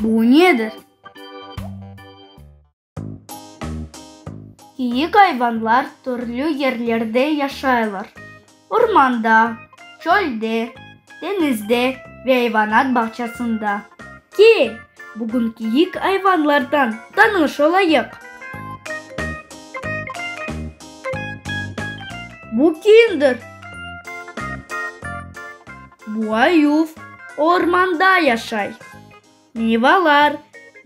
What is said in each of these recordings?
Bu nedir? Kiyik ayvanlar türlü yerlerde yaşaylar, ormanda, çölde, deñizde ve ayvanat bağçasında. Kel, bugün kiyik ayvanlardan tanış olayıq. Bu kimdir? Bu ayuv ormanda yaşay. Meyvalar,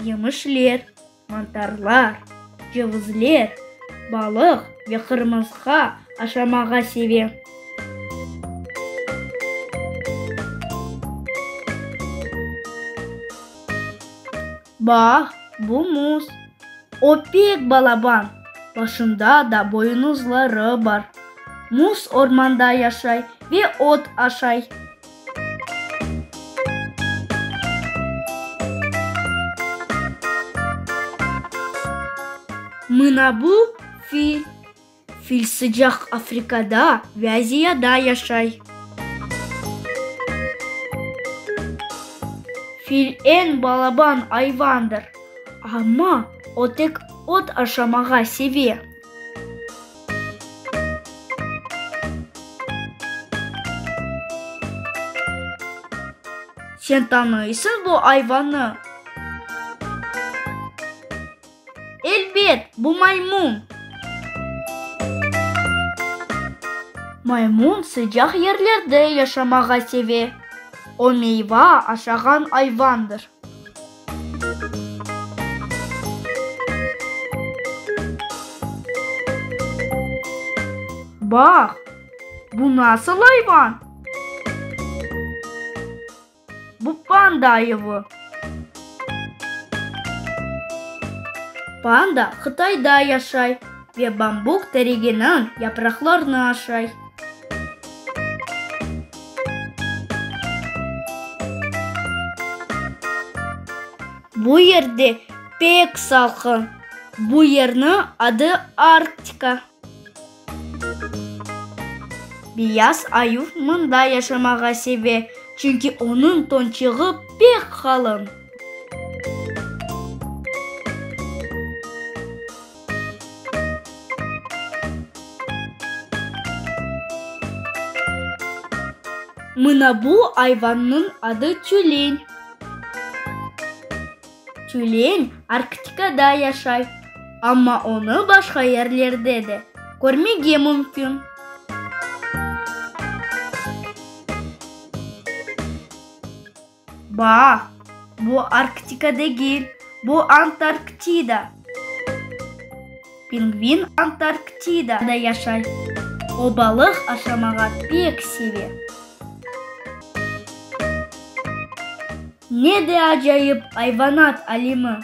yemişler, mantarlar, cevizler, balıq ve qırmısqa aşamağa seve. Baq, bu muz. O pek balaban, başında da boynuzları bar. Muz ormanda yaşay ve ot aşay. Mına bu fil. Fil sıcaq Afrikada ve Aziyada yaşay. Fil eñ balaban ayvandır, amma o tek ot aşamağa seve. Sen tanıysıñ bu ayvannı? Elbet, bu maymun. Maymun sıcaq yerlerde yaşamağa seve. O meyva aşağan ayvandır. Baq, bu nasıl ayvan? Bu panda ayuvı. Panda Qıtayda yaşay ve bambuk tereginiñ yapraqlarını aşay. Bu yerde pek salqın. Bu yerniñ adı Arktika. Beyaz ayuv mında yaşamağa seve, çünki onıñ tonçığı pek qalın. Mına bu ayvannıñ adı tülen. Tülen Arktikada yaşay, amma onı başqa yerlerde de körmege mümkün. Baq, bu Arktika degil, bu Antarktida. Pingvin Antarktidada yaşay. O balıq aşamağa pek seve. Ne de acayip ayvanat alemi!